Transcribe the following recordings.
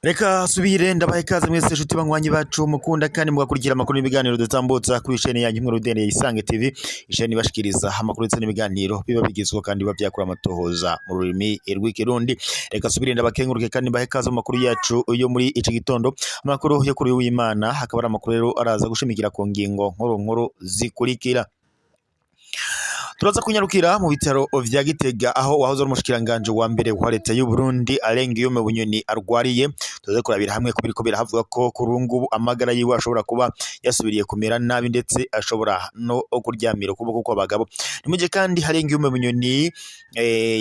Reka subire ndabaha ikaze mwese nshuti banywanyi bacu mukunda kandi mugakurikira amakuru n'ibiganiro dutambutsa kuri chaîne yanyu nkuru rudende ya Isange TV, isheni ibashikiriza amakuru ndetse n'ibiganiro biba bigezweho kandi biba byakura amatohoza mu rurimi rw'ikirundi. Reka subire ndabakenguruke kandi mbahe ikaze mu makuru yacu yo muri iki gitondo. Amakuru yo kuri w'Imana akaba ari amakuru rero araza gushimikira ku ngingo nkuru nkuru zikurikira. Turaza kunyarukira mu bitaro vya Gitega aho wahoze ari umushikiranganje wa mbere wa leta y'u Burundi Alain Guillaume Bunyoni arwariye. Tuze kurabira hamwe ko biriko birahavugwa ko kuri ubu ngubu amagara yiwe ashobora kuba yasubiriye kumera nabi ndetse ashobora no kuryamira ukuboko kw'abagabo. Ni mu gihe kandi Alain Guillaume Bunyoni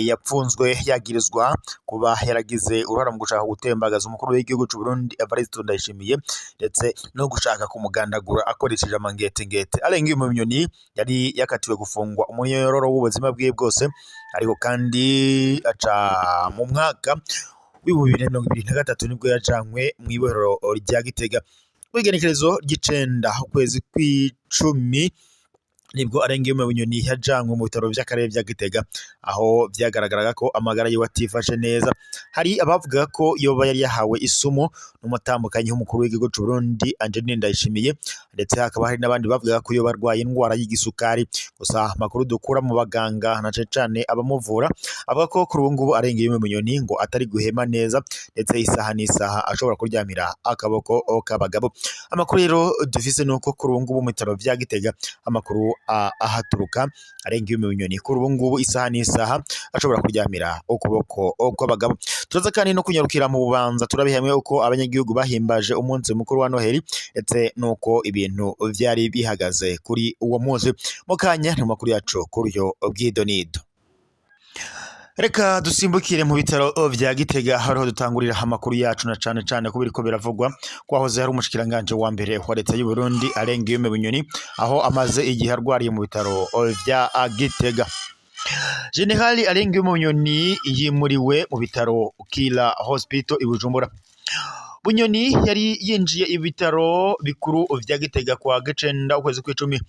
yapfunzwe yagirizwa kuba yaragize uruhara mu gushaka gutembagaza umukuru w'igihugu c'u Burundi Evariste Ndayishimiye ndetse no gushaka kumugandagura akoresheje amangetengete. Alain Guillaume Bunyoni yari yakatiwe gufungwa umunyororo w'ubuzima bwiwe bwose, ariko kandi aca mu mwaka w'2023 nibwo yajanywe mw'ibohero rya Gitega. Kw'igenekerezo ry'icenda ukwezi kw'icumi nibwo Alain Guillaume Bunyoni yajanywe mu bitaro vy'akarere vya Gitega aho vyagaragaraga ko amagara yiwe atifashe neza. Hari abavuga ko yoba yari yahawe isumu n'umutambukanyi w'umukuru w'igihugu c'u Burundi Angeline Ndayishimiye, ndetse hakaba hari n'abandi bavuga ko yoba arwaye indwara y'igisukari. Gusa amakuru dukura mu baganga na cane cane abamuvura avuga ko kuri ubu ngubu Alain Guillaume Bunyoni ngo atari guhema neza, ndetse isaha n'isaha ashobora kuryamira akaboko k'abagabo. Amakuru rero dufise nuko kuri ubu ngubu mu bitaro vya Gitega amakuru ahaturuka Alain Guillaume Bunyoni kuri ubu ngubu isaha n'isaha ashobora kuryamira ukuboko kw'abagabo. Turaza kandi no kunyarukira mu Bubanza turabe hamwe uko abanyagihugu bahimbaje umunsi mukuru wa Noheli ndetse nuko ibintu vyari bihagaze kuri uwo munsi. Mu kanya ni mu makuru yacu kuri uyo bw'idonido. Reka dusimbukire mu bitaro vya Gitega hariho dutangurira amakuru yacu na cane cane ko biriko biravugwa ko wahoze hari umushikiranganje wa mbere wa leta y'u Burundi Alain Guillaume Bunyoni aho amaze igihe arwariye mu bitaro vya Gitega. General Alain Guillaume Bunyoni yimuriwe mu bitaro Kira Hospital i Bujumbura. Bunyoni yari yinjiye ibitaro bikuru vya Gitega kwa gicenda ukwezi kw'icumi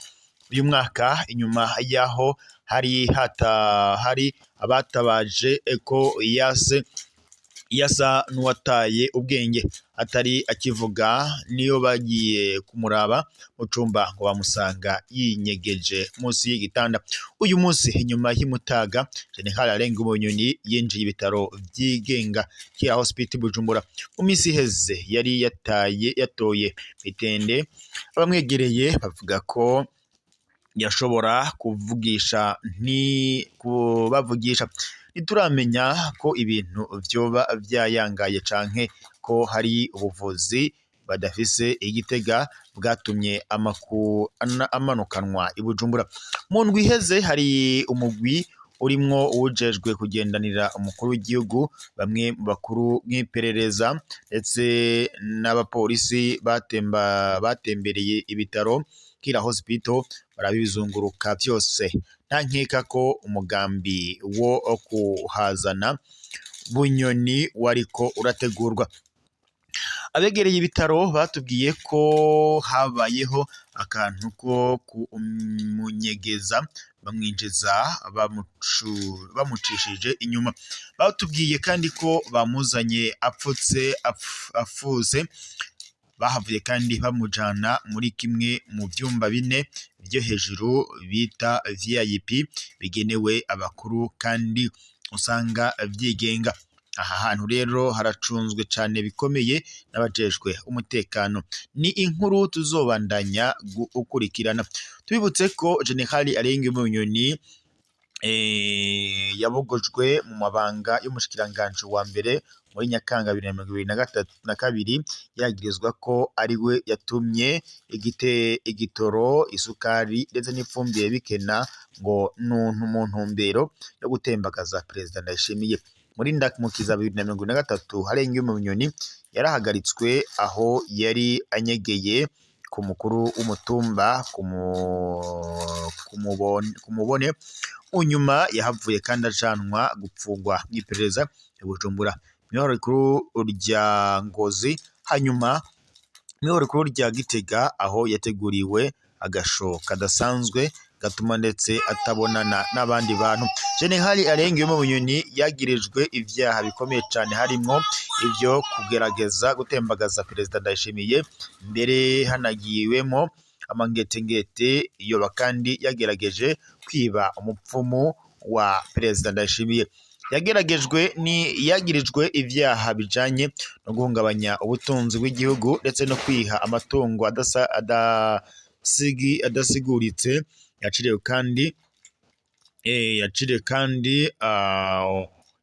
uyu mwaka, inyuma yaho hari abatabaje ko yase yasa n'uwataye ubwenge atari akivuga, niyo bagiye kumuraba mu cumba ngo bamusanga yinyegeje munsi y'igitanda. Uyu munsi inyuma y'umutaga General Alain Bunyoni yinjiye ibitaro vyigenga Kira Hospital Bujumbura. Mu minsi iheze yari yataye yatoye mitende, abamwegereye bavuga ko yashobora kuvugisha kubavugisha. Ntituramenya ko ibintu vyoba vyayangaye canke ko hari ubuvuzi badafise i Gitega bwatumye amanukanwa i Bujumbura. Mu ndwi iheze hari umugwi urimwo uwujejwe kugendanira umukuru w'igihugu, bamwe mu bakuru mw'iperereza ndetse n'abapolisi batembereye ibitaro Kira Hospital barabizunguruka vyose. Nta nkeka ko umugambi wo kuhazana Bunyoni wariko urategurwa. Abegereye ibitaro batubwiye ko habayeho akantu ko kumunyegeza bamwinjiza bamucishije inyuma. Batubwiye kandi ko bamuzanye apfutse afuse. Bahavuye kandi bamujana muri kimwe mu vyumba bine vyo hejuru bita VIP bigenewe abakuru kandi usanga vyigenga. Aha hantu rero haracunzwe cane bikomeye n'abajejwe umutekano. Ni inkuru tuzobandanya gukurikirana. Tubibutse ko General Alain Guillaume Bunyoni yabogojwe mu mabanga y'umushikiranganje wa mbere muri Nyakanga 2022, yagirizwa ko ariwe yatumye igitoro, isukari ndetse n'ifumbire bikena ngo mu ntumbero yo gutembagaza Perezida Ndayishimiye. Muri Ndamukiza 2023 Alain Guillaume Bunyoni yarahagaritswe aho yari anyegeye ku mukuru w'umutumba kumubone. Unyuma yahavuye kandi ajanwa gupfungwa mw'iperereza i Bujumbura mw'ibohero rikuru rya Ngozi, hanyuma mw'ibohero rikuru rya Gitega aho yateguriwe agasho kadasanzwe. gatuma ndetse atabonana n'abandi bantu. Generali Alain Guillaume Bunyoni yagirijwe ivyaha bikomeye cane, harimwo ivyo kugerageza gutembagaza Perezida Ndayishimiye, mbere hanagiwemo amangetengete, yoba kandi yagerageje kwiba umupfumu wa Perezida Ndayishimiye. Yageragejwe ni yagirijwe ivyaha bijanye no guhungabanya ubutunzi bw'igihugu ndetse no kwiha amatungo adasa adasigi adasiguritse.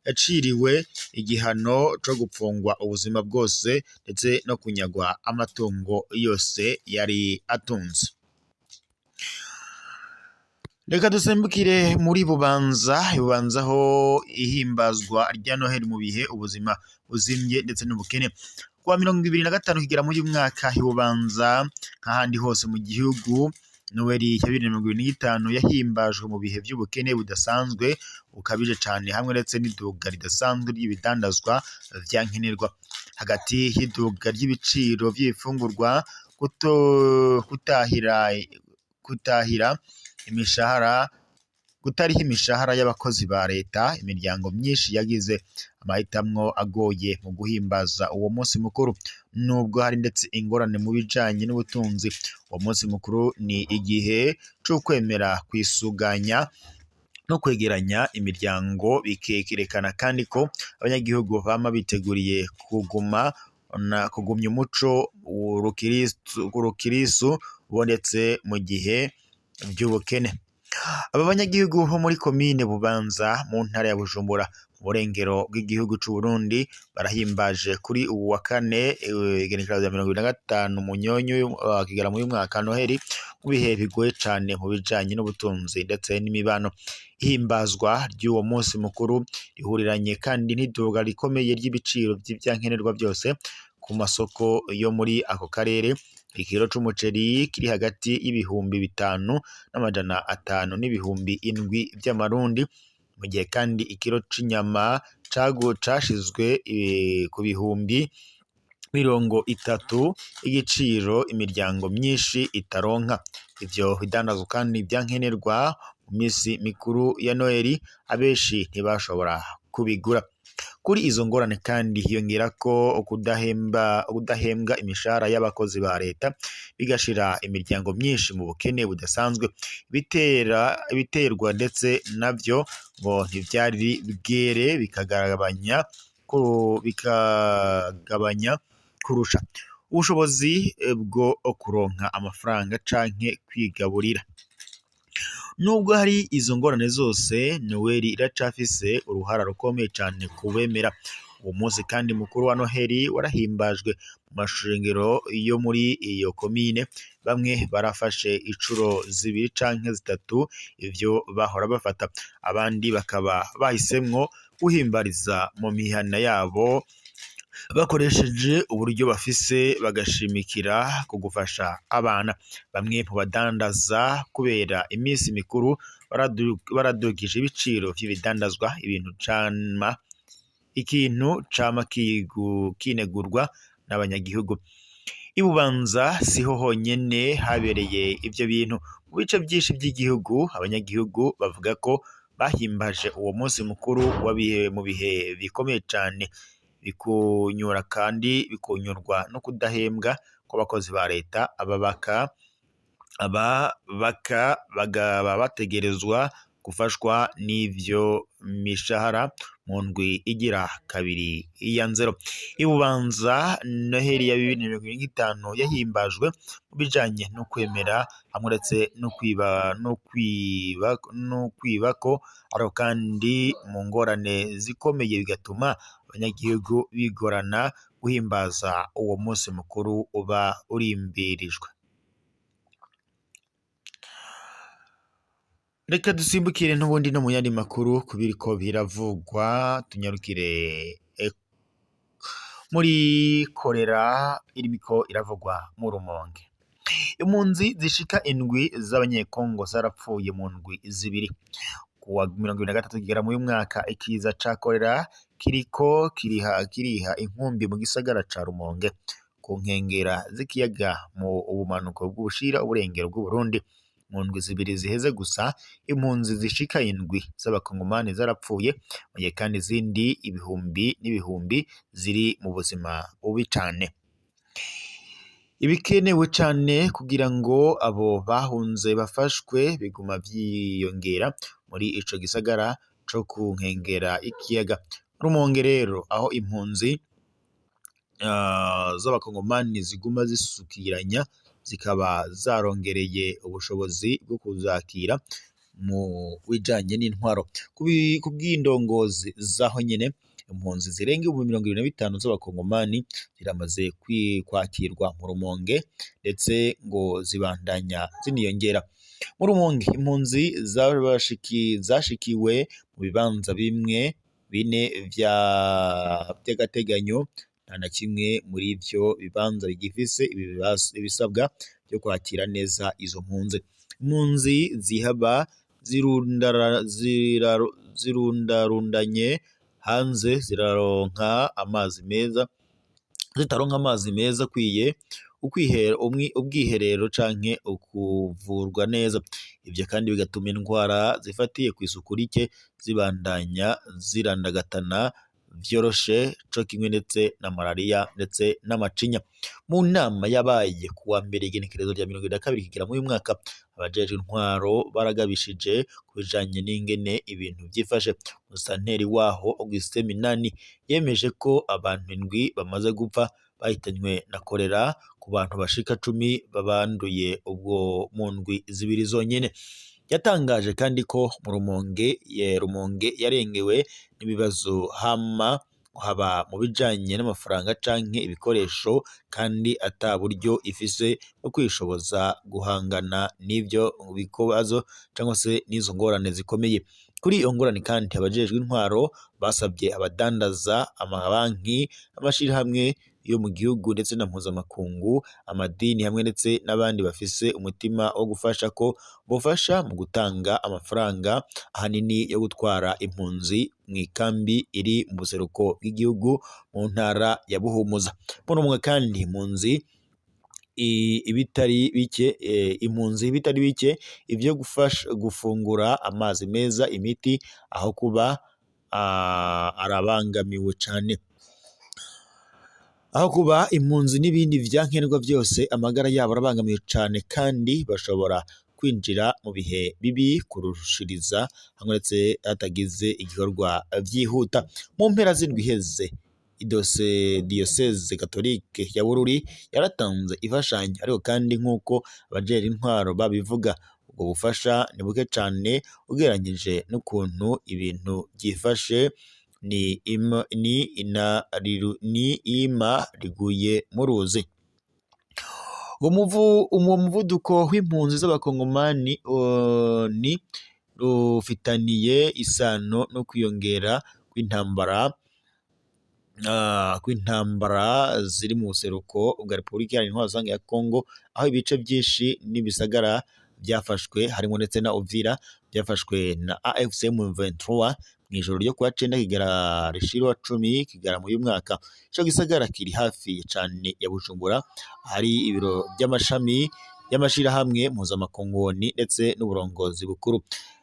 Yaciriwe igihano co gupfungwa ubuzima bwose ndetse no kunyagwa amatungo yose yari atunze. Reka dusimbukire muri Bubanza. Bubanza ho ihimbazwa rya Noheli mu bihe ubuzima buzimvye ndetse n'ubukene. Kuwa 25 kigera muri uyu mwaka, Bubanza nk'ahandi hose mu gihugu, Noheli ya 2025 yahimbajwe mu bihe vy'ubukene budasanzwe bukabije cane, hamwe ndetse n'iduga ridasanzwe ry'ibidandazwa vyankenerwa. Hagati y'iduga ry'ibiciro vy'ibifungurwa, kutahira imishahara, kutariha imishahara y'abakozi ba leta, imiryango myinshi yagize amahitamwo agoye mu guhimbaza uwo munsi mukuru. Nubwo hari ndetse ingorane mu bijanye n'ubutunzi, uwo munsi mukuru ni igihe c'ukwemera kwisuganya no kwegeranya imiryango, bikerekana kandi ko abanyagihugu bama biteguriye kuguma na kugumya umuco w'urukirisu ubonetse mu gihe vy'ubukene. Aba banyagihugu bo muri komine Bubanza mu ntara ya Bujumbura, mu burengero bw'igihugu c'u Burundi, barahimbaje kuri uwu wa kane, igenekerezo rya 25 Munyonyo, Kigarama uyu mwaka, Noheli mu bihe bigoye cane mu bijanye n'ubutunzi ndetse n'imibano. Ihimbazwa ry'uwo munsi mukuru rihuriranye kandi n'iduga rikomeye ry'ibiciro vy'ivyankenerwa vyose ku masoko yo muri ako karere. Ikiro c'umuceri kiri hagati y'5,500 n'7,000 vy'amarundi, mu gihe kandi ikiro c'inyama cashizwe ku 30,000, igiciro imiryango myinshi itaronka. Ivyo bidandazwa kandi vyankenerwa mu misi mikuru ya Noheli, abenshi ntibashobora kubigura. Kuri izo ngorane kandi hiyongerako kudahembwa imishahara y'abakozi ba leta, bigashira imiryango myinshi mu bukene budasanzwe. Ibiterwa ndetse navyo ngo ntivyari bwere, bikagabanya kurusha ubushobozi bwo kuronka amafaranga canke kwigaburira. Nubwo hari izo ngorane zose, Noheli iracafise uruhara rukomeye cane ku bemera. Uwo munsi kandi mukuru wa Noheli warahimbajwe mu mashengero yo muri iyo komine, bamwe barafashe incuro zibiri canke zitatu ivyo bahora bafata, abandi bakaba bahisemwo guhimbariza mu mihana yabo bakoresheje uburyo bafise, bagashimikira ku gufasha abana. Bamwe mu badandaza, kubera iminsi mikuru, baradugije ibiciro vy'ibidandazwa, ikintu cama kinegurwa n'abanyagihugu. Ibubanza siho honyene habereye ivyo bintu. Mu bice vyinshi vy'igihugu, abanyagihugu bavuga ko bahimbaje uwo munsi mukuru wabihe mu bihe bikomeye cane, bikunyura kandi bikunyurwa no kudahembwa kw'abakozi ba leta. Aba baka bagaba bategerezwa gufashwa n'ivyo mishahara mu ndwi igira kabiri ya nzero. Ibubanza, Noheli ya 2025 yahimbajwe mu bijanye no kwemera hamwe ndetse no kwibako, ariko kandi mu ngorane zikomeye, bigatuma abanyagihugu bigorana guhimbaza uwo munsi mukuru uba urimbirijwe. Reka dusimbukire n'ubundi no mu yandi makuru kubiriko biravugwa, tunyarukire muri korera iriko iravugwa mu Rumonge. Impunzi zishika indwi z'abanyekongo zarapfuye mu ndwi zibiri. Kuwa 23 Kigarama uyu mwaka, ikiza ca korera kiriko kiriha inkumbi mu gisagara ca Rumonge, ku nkengera z'ikiyaga, mu bumanuko bw'ubushira uburengero bw'Uburundi. Mu ndwi 2 ziheze gusa, impunzi zishika 7 z'abakongomani zarapfuye, mu gihe kandi izindi ibihumbi n'ibihumbi ziri mu buzima bubi cane. Ibikenewe cane kugira ngo abo bahunze bafashwe biguma vyiyongera muri ico gisagara co ku nkengera y'ikiyaga Rumonge rero, aho impunzi z'abakongomani ziguma zisukiranya, zikaba zarongereye ubushobozi bwo kuzakira mu bijanye n'intwaro. Ku bw'indongozi zaho nyene, impunzi zirenga 25,000 z'abakongomani ziramaze kwakirwa mu Rumonge, ndetse ngo zibandanya ziniyongera. Mu Rumonge impunzi zashikiwe mu bibanza bimwe bine vy'agateganyo, nta na kimwe muri ivyo bibanza bigifise ibisabwa vyo kwakira neza izo mpunzi. Impunzi zihaba zirundarundanye hanze, ziraronka amazi meza, zitaronka amazi meza akwiye, ubwiherero canke ukuvurwa neza. Ivyo kandi bigatuma indwara zifatiye kw'isuku rike zibandanya zirandagatana vyoroshe, co kimwe ndetse na malariya ndetse n'amacinya. Mu nama yabaye kuwa mbere igenekerezo rya 22 Kigarama uyu mwaka, abajejwe intwaro baragabishije ku bijanye n'ingene ibintu vyifashe. Musitanteri waho Augustin Minani yemeje ko abantu 7 bamaze gupfa bahitanywe na korera ku bantu bashika 10 babanduye ubwo mu ndwi 2 zonyene. Yatangaje kandi ko mu Rumonge, Rumonge yarengewe n'ibibazo hama haba mu bijanye n'amafaranga canke ibikoresho, kandi ata buryo ifise bwo kwishoboza guhangana n'ivyo bibazo cangwa se n'izo ngorane zikomeye. Kuri iyo ngorane kandi, abajejwe intwaro basabye abadandaza, amabanki, amashirahamwe yo mu gihugu ndetse na mpuzamakungu, amadini hamwe ndetse n'abandi bafise umutima wo gufasha ko bofasha mu gutanga amafaranga ahanini yo gutwara impunzi mw'ikambi iri mu buseruko bw'igihugu mu ntara ya Buhumuza. Muri umwe kandi impunzi ibitari bike, impunzi bitari bike ivyo gufasha gufungura, amazi meza, imiti, aho kuba arabangamiwe cane. Aho kuba impunzi n'ibindi vyankenerwa vyose, amagara yabo arabangamiwe cane, kandi bashobora kwinjira mu bihe bibi kurushiriza hamwe ndetse hatagize igikorwa vyihuta. Mu mpera z'indwi iheze, idose diyoseze katolike ya Bururi yaratanze imfashanyo, ariko kandi nk'uko abajejwe intwaro babivuga, ubwo bufasha ni buke cane ugereranyije n'ukuntu ibintu vyifashe, ni ima riguye mu ruzi. Uwo muvuduko w'impunzi z'abakongomani ni rufitaniye isano no kwiyongera kw'intambara ziri mu buseruko bwa Repubulika Iharanira Intwaro Rusange ya Kongo, aho ibice vyinshi n'ibisagara byafashwe, harimo ndetse na Uvira, byafashwe na AFC M23 mw'ijoro ryo kuwa 9 Kigarama rishira 10 Kigarama uyu mwaka. Ico gisagara kiri hafi cane ya Bujumbura, hari ibiro by'amashami y'amashirahamwe mpuzamakungu ndetse n'uburongozi bukuru.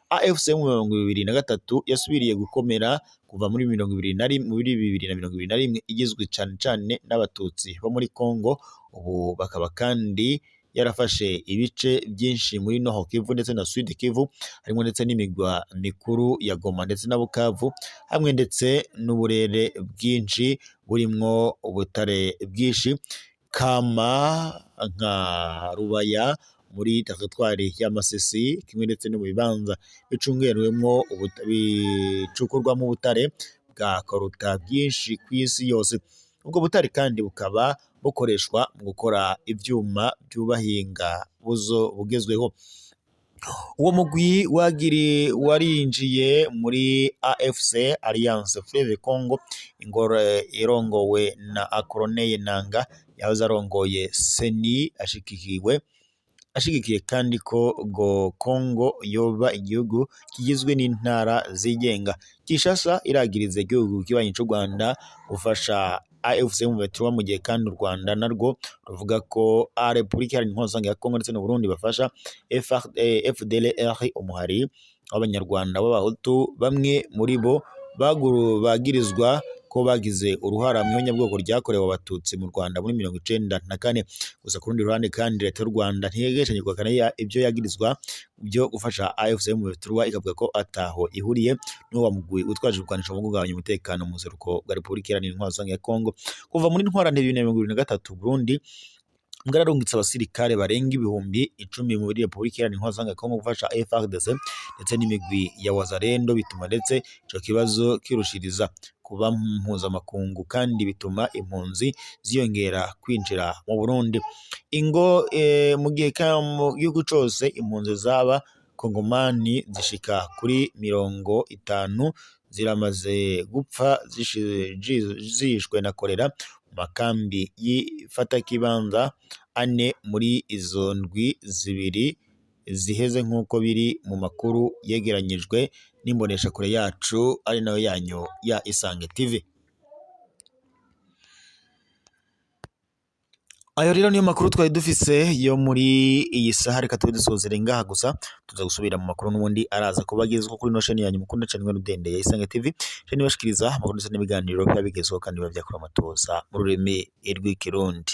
AFC M23 yasubiriye gukomera kuva muri 21, muri 2021, igizwe cane cane n'abatutsi bo muri Kongo, ubu bakaba kandi yarafashe ibice byinshi muri Nord Kivu ndetse na Sud Kivu, harimo ndetse n'imigwa mikuru ya Goma ndetse na Bukavu, hamwe ndetse n'uburere bwinshi burimwo ubutare bwinshi kama nka Rubaya muri teritwari ya Masisi, kimwe ndetse no mu bibanza bicungerwemwo bicukurwamo ubutare bwa koruta bwinshi kw'isi yose. Ubwo butare kandi bukaba bukoreshwa mu gukora ivyuma by'ubuhinga buzo bugezweho. Uwo mugwi warinjiye muri AFC, Alliance Fleuve Congo, ingoro irongowe na Corneille Nanga yahoze arongoye CENI, ashigikiwe Ashigikiye kandi ko ngo Kongo yoba igihugu kigizwe n'intara zigenga. Kinshasa iragiriza igihugu kibanyi c'u Rwanda gufasha AFC M23, mu gihe kandi u Rwanda narwo ruvuga ko Repubulika Iharanira Intwaro Rusange ya Kongo ndetse n'u Burundi bafasha FDLR, umuhari w'Abanyarwanda b'Abahutu, bamwe muri bo bagirizwa ko bagize uruhara mu ihonyabwoko ryakorewe Abatutsi mu Rwanda muri 94. Gusa ku rundi ruhande kandi, leta y'u Rwanda ntiyegeshanye guhakana ibyo yagirizwa byo gufasha AFC M23, ikavuga ko ataho ihuriye n'uwo mugwi witwaje ibigwanisho mu guhungabanya umutekano mu buseruko bwa Repubulika Iharanira Intwaro Rusange ya Kongo. Kuva muri Ntwarante 2023, Burundi bwararungitse abasirikare barenga 10,000 muri Repubulika Iharanira Intwaro Rusange ya Kongo gufasha FARDC ndetse n'imigwi ya Wazalendo, bituma ndetse ico kibazo kirushiriza kuba mpuzamakungu, kandi bituma impunzi ziyongera kwinjira mu Burundi. Ingo mu gihe mu gihugu cose impunzi zaba kongomani zishika kuri 50 ziramaze gupfa zishwe na kolera mu makambi y'ifatakibanza ane muri izo ndwi 2 ziheze, nk'uko biri mu makuru yegeranyijwe n'imboneshakure yacu ari nayo yanyu ya Isange TV. Ayo rero niyo makuru twari dufise yo muri iyi saha, reka tube dusozere ngaha, gusa tuza gusubira mu makuru n'ubundi araza kuba agezweho kuri ino sheni yanyu mukunda cane Rudende ya Isange TV, sheni ibashikiriza amakuru ndetse n'ibiganiro biba bigezweho kandi biba vyakorewe amatohoza mu rurimi rw'Ikirundi.